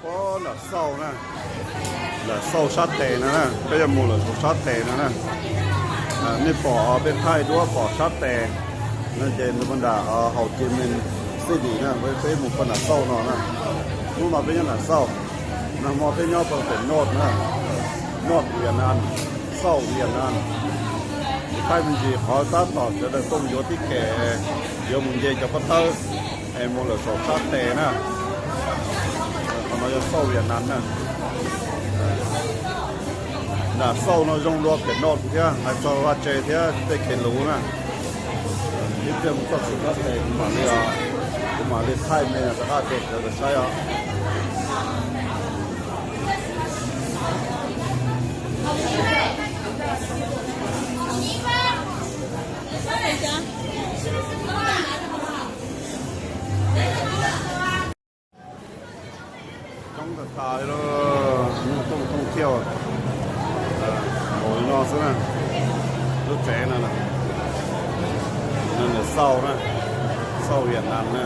Puag nram xauj na, nram xauj sab tes no na, peb yuav mus lawm saum sab tes no na. Nej pom peb thaij duab pom sab tes no ces nram Hồ Chí Minh City na, peb mus puag nram xauj no na. Hnub no peb nyob nram xauj, nag hmo peb nyob puag pem north na, north Vietnam, south Vietnam. Thaij me ntsis qhov tab tom sawv daws tuaj yuav tib kem yuav mus nce cov pob tawb es mus lawm saum sab tes na. Qhov no yog south Vietnam na. Nram xauj no zoo dua pem north thiab, hais txog vaj tse thiab tej kev luv na. Ib pliag mus txog saum sab tes kuv mam li, kuv mam li thaij me rov qab rau sawv daws saib os. Coob tas tas li, thooj thooj thiaj nkaus li no xwb na. Lub tsev no, no nws xauj na, xauj Vietnam na.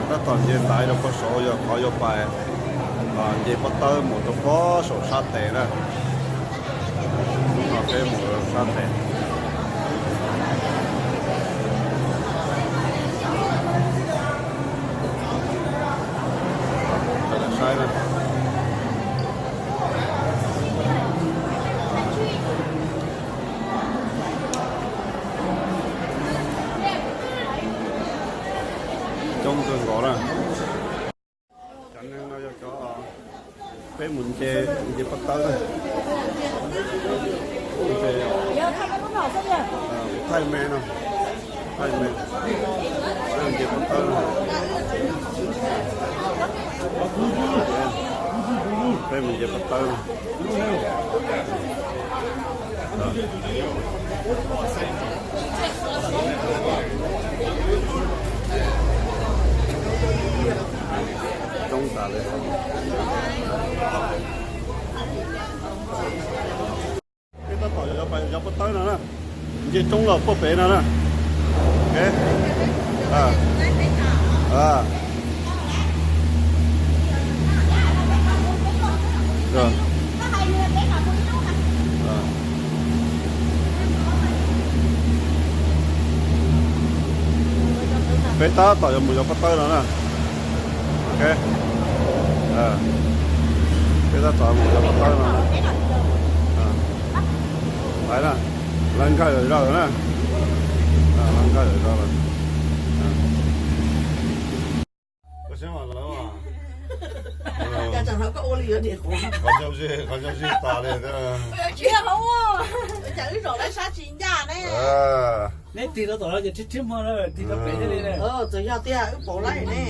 Tab tom nce ntaiv rau puag saud yog qhov yuav pais nce pob tawb mus rau puag saum sab tes na. Hnub no peb mus rau sab tes. Saib na. Coob kawg nkaus na. Cov neeg no yog cov peb mus nce, nce pob tawb na. Nce, thaij me no, thaij me, peb nce pob tawb na. Peb mus nce pob tawb na. Coob tas li. Peb tab tom yuav pais cov pob tawb no na. Nce roob los puag pem no na. Peb tab tom yuav mus cov pob tawb no na. Ok. Peb tab tom mus cov pob tawb no na. Lawv na, lawv nkag lawm zog na. Lawv nkag lawm zog lawm. Qhov ncauj zij tas li thiab. Neb tig rau tom no ces rhiab rhiab muag na, tig rau pem thiaj li na. Txawm yog tiag wb pauv laij ne.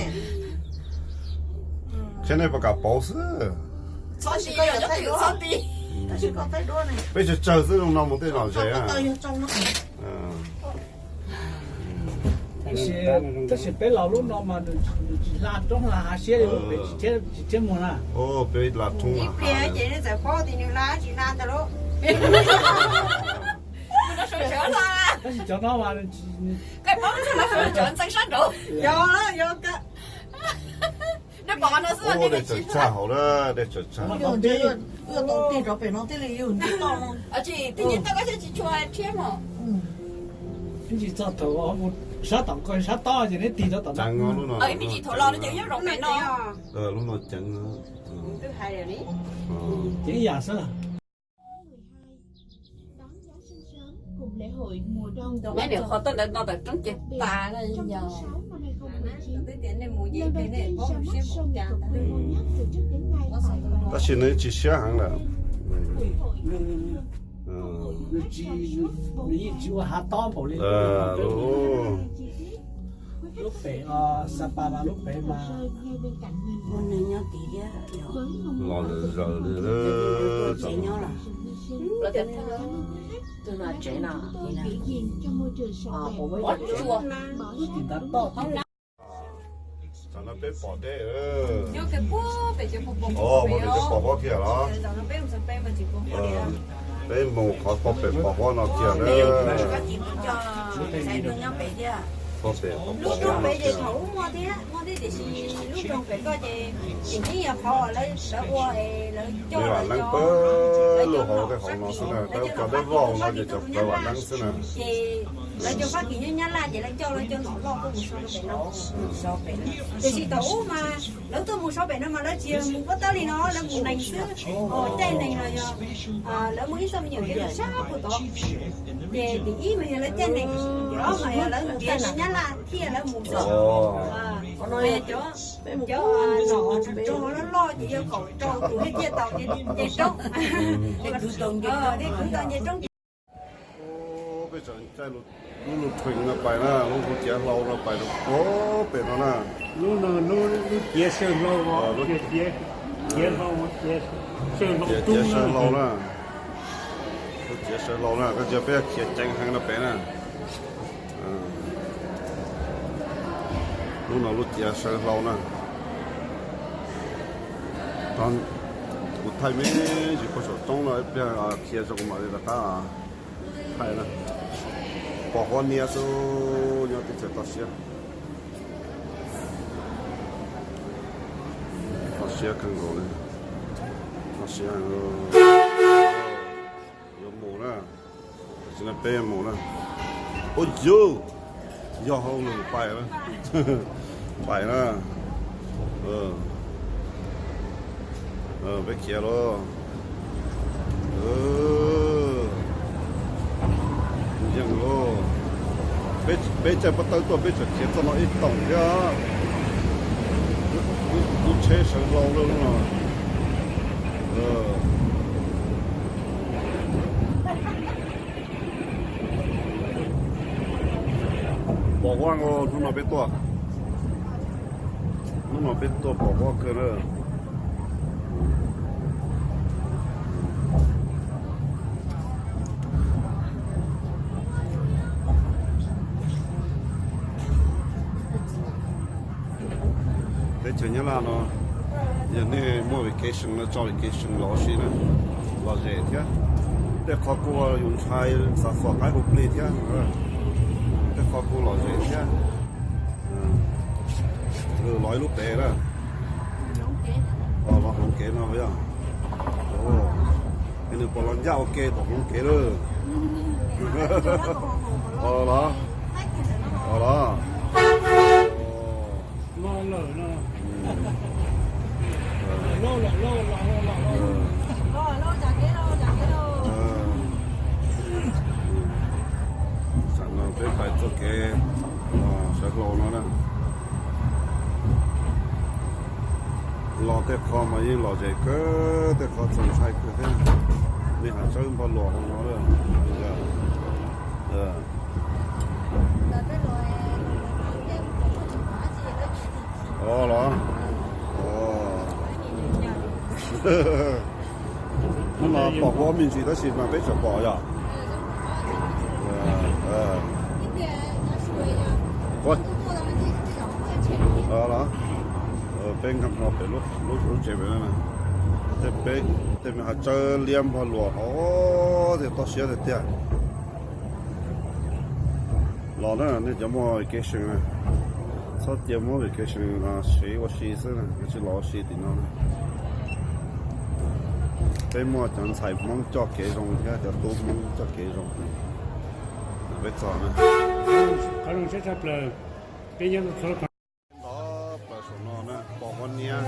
Thiab nej puas kam pauv xwb. Peb tsawg tsawg xwb, zoo no mus tej nom zem na. Tab sis peb los lub no mas nws tsis hla roob hla hav siab li, lub pem tsis rhiab muag na. Peb hla roob ces nej txawm paub tias nws hla tsis hla ntag lauj. Tab sis cov no mas dej tawm tsag hauv na, dej tawm tsag. Yuav tau tig rov pem no thiaj li yus nti toj no. Ib ntsis txog thaum sab tom ko sab tob ces neb tig rau tom no. Ib ntsis thaum los no ces nyob rau pem no. Lub no ceev. Ceev ib yam xwb. Neb niam qhov tawm ntawd no tawm roob ces tas na yog. Tab sis nws tsis siab heev lawm. Nws yeej tsis ua hav tob npaum li lub pem Sapa mas lub pem mas los zaws li. Tus no tsev no. Tam no peb pom deb. Pom pob kiag los? Peb mus qhov pob pem pom pob no kiag na. Lub rooj pem ces thaum ub muaj thiab, muaj thiab tiam sis lub rooj pem koj ces tseem ceeb yog qhov lawv, lawv ua es lawv coj, lawv coj, lawv coj no, ces lawv cov Fab Kis nyob Nyab Laj ces lawv coj lawv cov nom loj tuaj mus so rau pem no. Tiam sis thaum ub mas lawv tuaj mus so pem no mas lawv tsis yog mus pob tawb li no, lawv mus nees xwb. Caij nees los yog lawv muaj ib txoj me nyuam kev sab puag tod. Ces tim ib mas yog lawv caij nees, tim ob mas yog lawv ntiav Nyab Laj thiaj lawv mus xwb. Cov, cov nom rog loj loj ces yog kaum rau tus thiaj ciaj tau ces nce roob. Thiaj kwv tau nce roob. Peb tseem caij lub lub theem no pais na, lub lub ciav hlau no pais rau pem no na. Lub no lub ciav saw hlau, lub ciav hlau, ciav saw hlau na. Lub ciav saw hlau na, koj ntsia peb khiav ceev heev no pem na. Lub no lub ciav saw hlau na. Kuv thaij me ntsis puag saum roob no ib pliag khiav zoo mam li rov qab thaij na. Pom huab niab xwb, nyob teb chaws toj siab. Toj siab kawg nkaus li. Toj siab. Yuav mus na. Tam sim no peb yuav mus na. Ua yus, yog hauj lwm pais, pais na. Peb khiav lauj. Yeej lauj. Peb caij pob tawb tuaj peb tseem khiav txoj no ib toom thiab. Lub tsheb sawv hlau lawm no. Pom huab, hnub no peb tuaj, hnub no peb tuaj pom huab kawg na. Teb chaws Nyab Laj no, yog nej muaj vacation no tso vacation los ua si na, lom zem thiab. Tej qhov kuj yus ntshai xav xom qaib hu plig thiab, tej qhov kuj lom zem thiab. Los ib lub pem na. Los hloov kev no yog. Nws puas los ncaj ua ke tom hloov kev lawm? Los, los. Tam no peb pais txoj kev sawv hlau no na. Los tej qho mas yeej lom zem kawg, tej qho txaus ntshai kawg thiab. Nej hav tsawb npog luas hauv no. Os los. Hnub no pom huab me ntsis tab sis mas peb tseem pom yom. Peb nkag hlo pem lub tsev pem no, tej me hav tsawb liab npog luas hauv tiag, toj siab tiag tiag. Los na, nej cov muaj vacation na, txhob cia muab vacation los sev ua si xwb na, tsis los ua si tim no na. Peb muaj cov ntxhais Hmoob coj kev zoo thiab cov tub Hmoob coj kev zoo. Peb txog na. Nrov plaws saum no na, pom huab niab.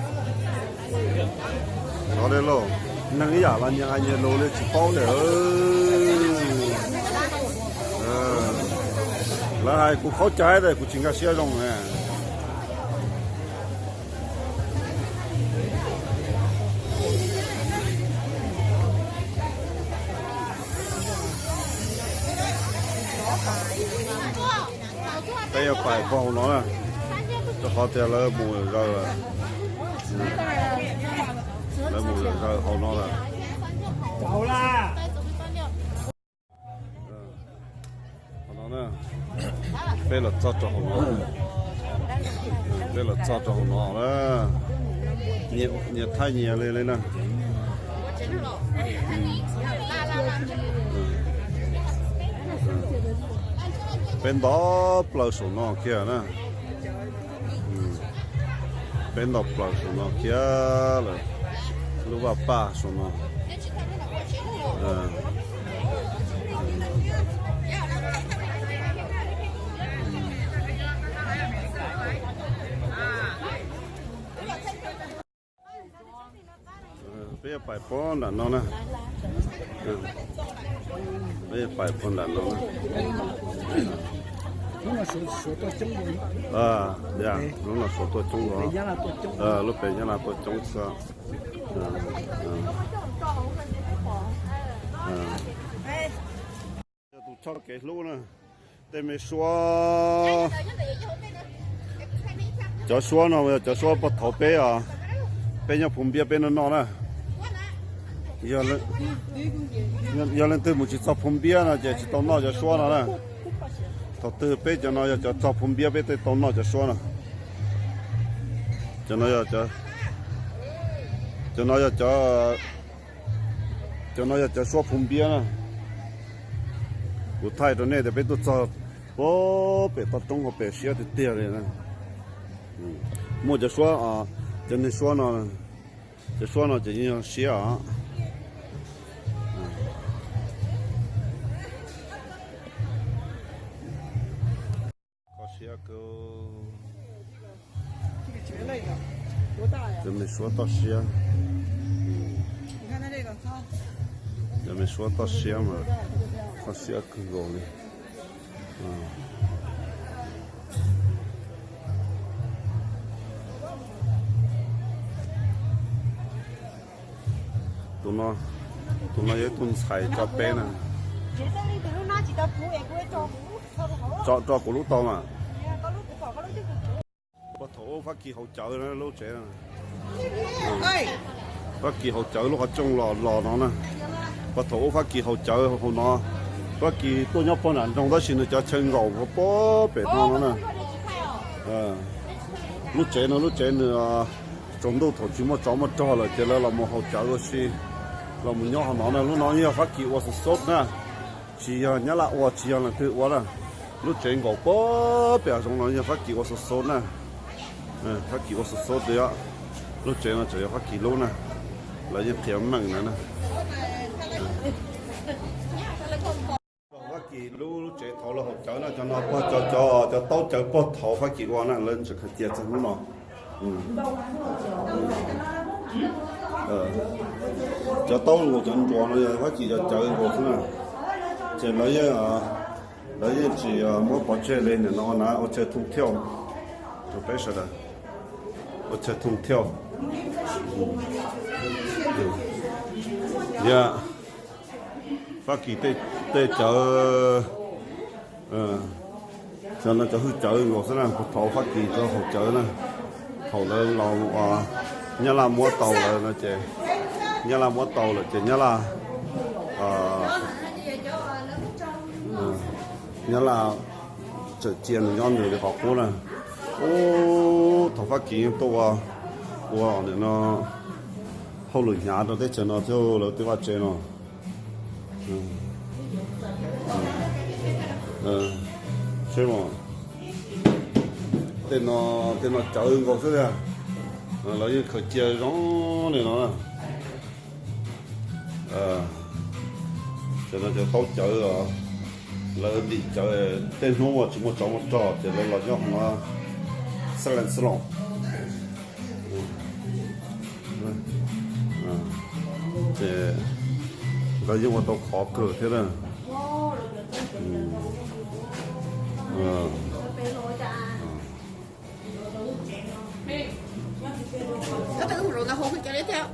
Nrov li lauj, neeg ib yam los nyias hais nyias lus li tsis paub li. Lawv hais kuv khaub cai tes kuv tsis nkag siab zoo na. Peb yuav pais puag hauv no na, rau qhov tias lawv mus zaws lawm. Lawv mus zaws hauv no lawm. Hauv no na, peb los txog rau hauv no, peb los txog rau hauv no na. Nyias thaij nyias li li na. Peb nto plaws saum no kiag na. Peb nto plaws saum no kiag lawm. Lub vaj paj saum no. Peb yuav pais puag nram no na. Peb yuav pais puag nram no na. Lub no suav tuaj coob, lub pem Nyab Laj tuaj coob xwb. Tus tshoj kev hlub na, tej me suab, cov suab no yog cov suab puag thaum peb, peb nyob Phu Npiab peb noj noj na. Yog leej twg mus tsis txog Phu Npiab no ces tsis tau noj cov suab no na. Thaum twg peb cov no yog cov txog Phu Npiab peb thiaj tau noj cov suab no. Cov no yog cov, cov no yog cov, cov no yog cov suab Phu Npiab na. Kuv thaij rau nej tias peb tuaj txog puag pem toj roob hauv pes siab tiag tiag li na. Muaj cov suab, cov niag suab no, cov suab no ces yeej yog siab os. Kho siab kawg. Cov me suab toj siab. Cov me suab toj siab mas kho siab kawg nkaus li. Tus no, tus no yog ib tug ntxhais coj peb na. Tso rau kuv lub tau mas. Puag thaum ub Fab Kis haus cawv lub tsev no. Fab Kis haus cawv lub qhov rooj los los no na. Puag thaum ub Fab Kis haus cawv hauv no. Fab Kis tuaj nyob puag nram nroog tab sis nws cov chaw nkaum puag pem no no na. Lub tsev no lub tsev nws tsaus ntuj thaum tsis muaj tsov muaj rog lawm ces lawv los mus haus cawv ua si, los mus nyob hauv no na. Lub no yog Fab Kis ua xov xov na, tsis yog Nyab Laj ua, tsis yog leej twg ua na. Lub tsev nkaum puag pem zoov no yog Fab Kis ua xov xov na. Fab Kis ua xov xov tiag, lub tsev no tseem yog Fab Kis lub na. Lawv yeej qhia meej na na. Fab Kis lub, lub tsev thaum lawv haus cawv no, cov no puag cov, cov, cov taub cawv puag thaum Fab Kis ua na, lawv tseem cia txog hnub no. Cov taub nkaus cov nruas no yog Fab Kis cov cawv nkaus xwb na. Ces lawv yeej, lawv yeej tsis muab pov tseg li, nim no na ua chaw thoob thiauj rau peb sawv daws, ua chaw thoob thiauj. Yog Fab Kis tej cawv, cov no cov hwj cawv nkaus xwb na, puag thaum Fab Kis tso haus cawv na. Thaum lawv los, Nyab Laj muab tau lawm no ces, Nyab Laj muab tau lawm ces Nyab Laj, Nyab Laj tseem cia nws nyob nws li qhov qub na. Ub, thaum Fab Kis yeej tuaj ua, ua nim no hauj lwm hnyav rau teb chaws no thiab lawv tej vaj tsev no. Seb, tej no, tej no cawv nkaus xwb tiag. Lawv yeej khaws cia zoo li no na. Cov no cov taub cawv, lawv ntim cawv, tej hnub uas tsis muaj tsov muaj rog ces lawv los nyob hauv no xab lees xab loos. Ces lawv yeej ua tau khov kawg thiab na.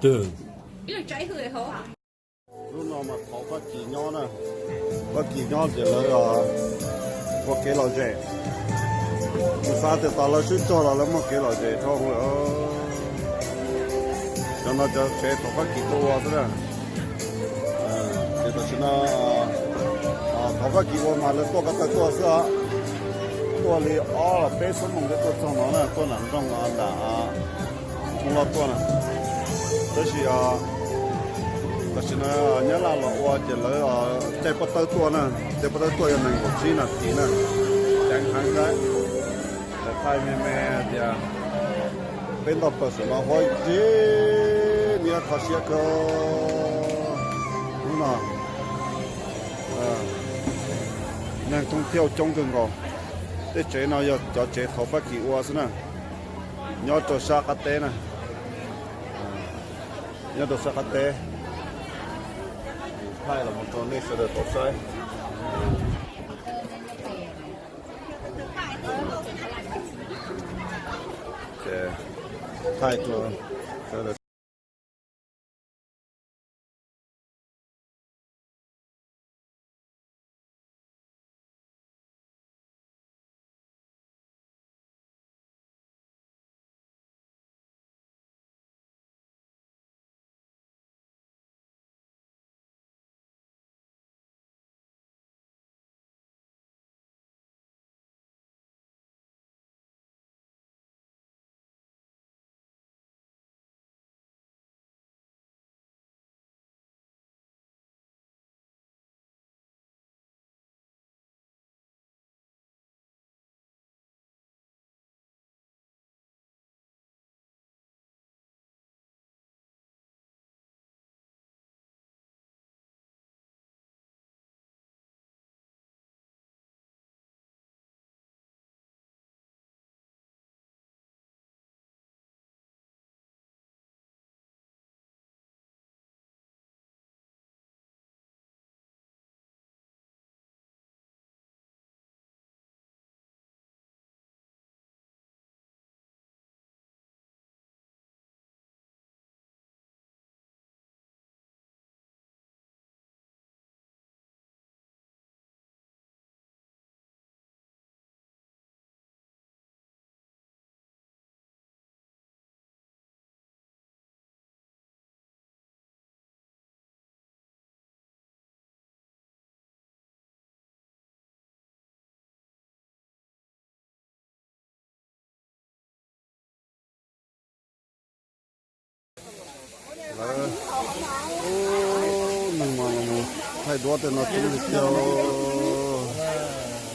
Twg? Lub no mas thaum Fab Kis nyob na, Fab Kis nyob ces lawv ua kev lom zem. Kuv xav tias tos lawv swb txog los lawv muaj kev lom zem dhau lawm. Cov no cov tsev thaum Fab Kis tuaj ua xwb na. Ces tam sim no thaum Fab Kis ua mas lawv tuaj ko taw tuaj xwb os. Tuaj li ob los peb xuab moos thiaj tuaj txog no na, tuaj nram nroog nram Hmoob Lauj tuaj na. Tab sis tam sim no Nyab Laj los ua ces lawv caij pob tawb tuaj na, caij pob tawb tuaj yog nees nkaum tsib nas this na. Heev lawm, thaij me me tias peb ntoj pawg saum no huab tig niab kho siab kawg. Hnub no neeg thoob thiab coob kawg nkaus. Tej tsev no yog cov tsev thaum Fab Kis ua xwb na, nyob rau sab qab teb na, nyob rau sab qab teb. Thaij los mus rau nej sawv daws tau saib. Ces thaij rau sawv daws. Lawv, neeg mas los thaij duab tej no coob li tiag,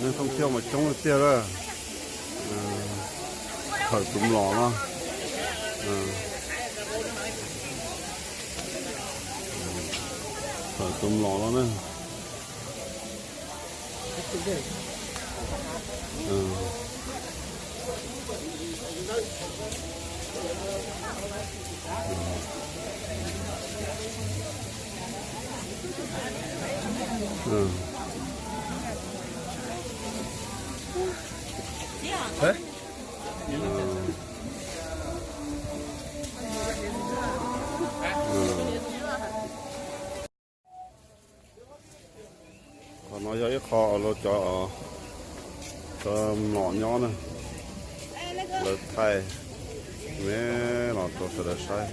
neeg thoob thiab mas coob li tiag lawm. Thawm tus mlom no, thawm tus mlom no na. Qhov no yog ib qho uas lawv cov, cov mlom nyob na, lawv thaij me los rau sawv daws saib.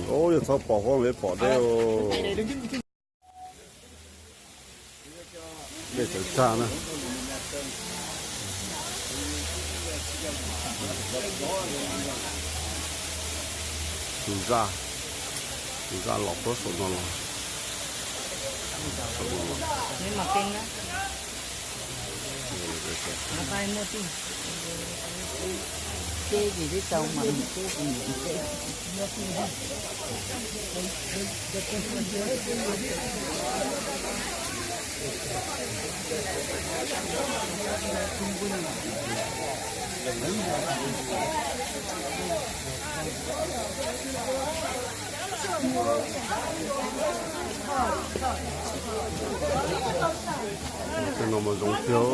Ub, yog txhob pom huab, pom deb. Dej tawv tag na. Tus zaj, tus zaj los puag saum no los. Tej no mas zoo tiag,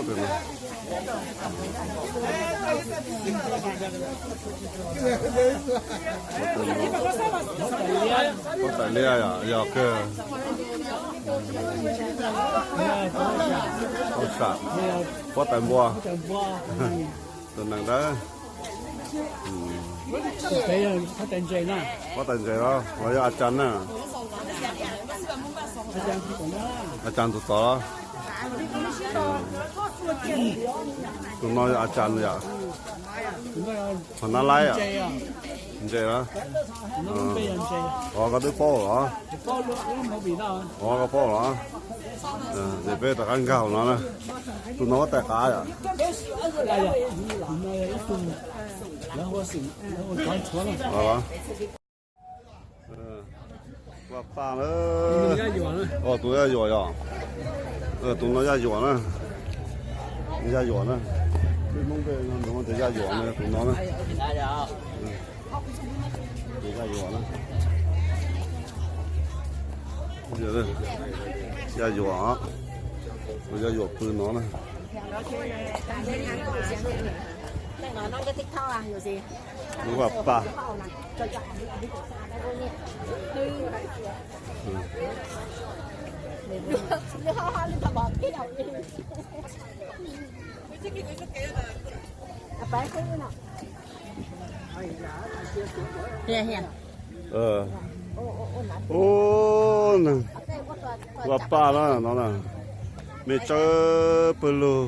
tej no. Huab tais liab yog, yog kawg. Huab tais npua, tus neeg dawb. Huab tais ntses los, los yog a cas na? A cas tus tod los? Tus no yog a cas yom? Qhov nab laib yom? Ntses a? Ov, koj twb paub los? Ov, koj paub los? Ces peb rov qab nkag no na. Tus no muab tais qav yom? Vaj paj na. Tus yaj yuam yom? Tus no yaj yuam na. Yaj yuam na. Peb Hmoob peb no tias yaj yuam na, tus no na. Tus yaj yuam na. Yaj yuam, tus yaj yuam pw no na. Lub vaj paj. Ub, neeg vaj paj na no na, mej tsawb pawg lug,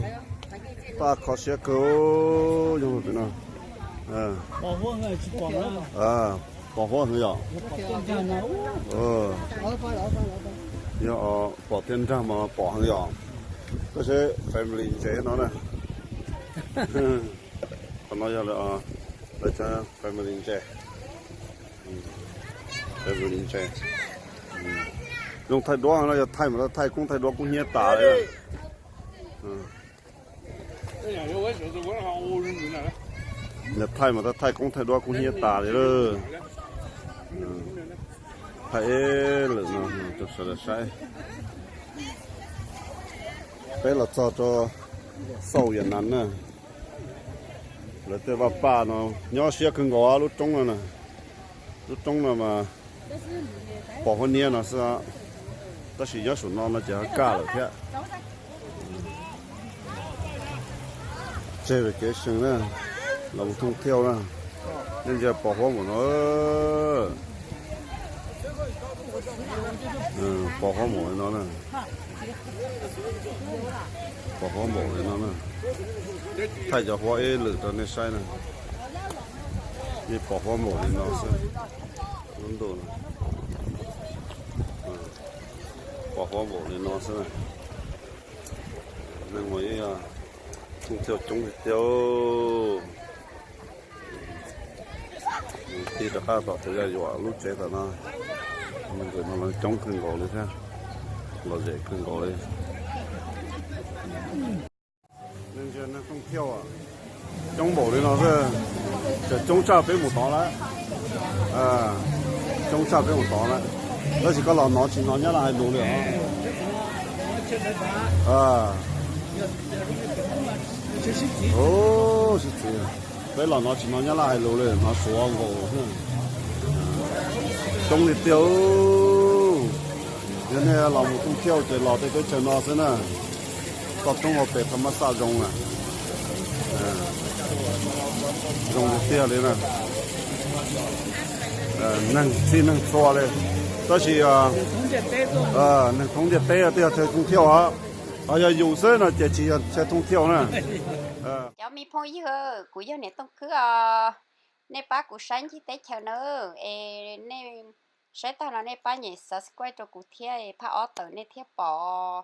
paj kho siab kawg yog pem no. Pom huab heev yom? Yog pom thiab nrag mas pom heev yom. Koj saib family ntses no na. Qhov no yog lawv cov family ntses. Family ntses. Zoo thaij duab no, yog thaij mas thaij koob thaij duab kub hnyiab tas li. Yog thaij mas thaij koob thaij duab kub hnyiab tas li lawm. Thaij ib lwm no rau sawv daws saib. Peb los txog rau Xauj Viam Nas na. Lawv tej vaj paj no nyob siab kawg nkaus lub roob no na. Lub roob no mas pom huab niab no xwb, tab sis nyob saum no no ces kaj lawm thiab. Tseg kev seev na, los mus thooj thiauj na, nej ntsia pos huab npaum no. Pos huab npaum li no na. Pos huab npaum li no na. Thaij cov huab ib lwm rau nej saib na. Nej pos huab npaum li no xwb. Lub ntuj, pos huab npaum li no xwb. Neeg mas yeej thooj thiauj coob tiag tiag. Tig rov qab tom tus yaj yuam lub tsev tom no, ntawm no los coob kawg nkaus li thiab, lom zem kawg nkaus li. Neeg thooj thiauj coob npaum li no xwb, tseem coob tshaj peb mus tod lawm. Coob tshaj peb mus tod lawm, tab sis koj los hnov tsis hnov Nyab Laj hais lus li os. Sib txiv, peb los hnov tsis hnov Nyab Laj hais lus li, hnov Suav nkaus. Coob li tiag. Yog nej los mus thooj thiauj ces los tej teb chaws no xwb na. Toj roob hauv pes tha mab xaj zoo na. Zoo tiag tiag li na. Neeg txhij neeg txhua li, tab sis neeg thoob ntiaj teb twb yog chaw thooj thiauj os. Ho yog yus xwb no ces tsis yog chaw thooj thiauj na. Cov me phooj ywg, kuv yog niam Tooj Khwb os. Nej pab kuv saib ncig teb chaws na, es nej saib tag no nej pab nyem subscribe rau kuv thiab, phab ob tawm nej thiaj pom.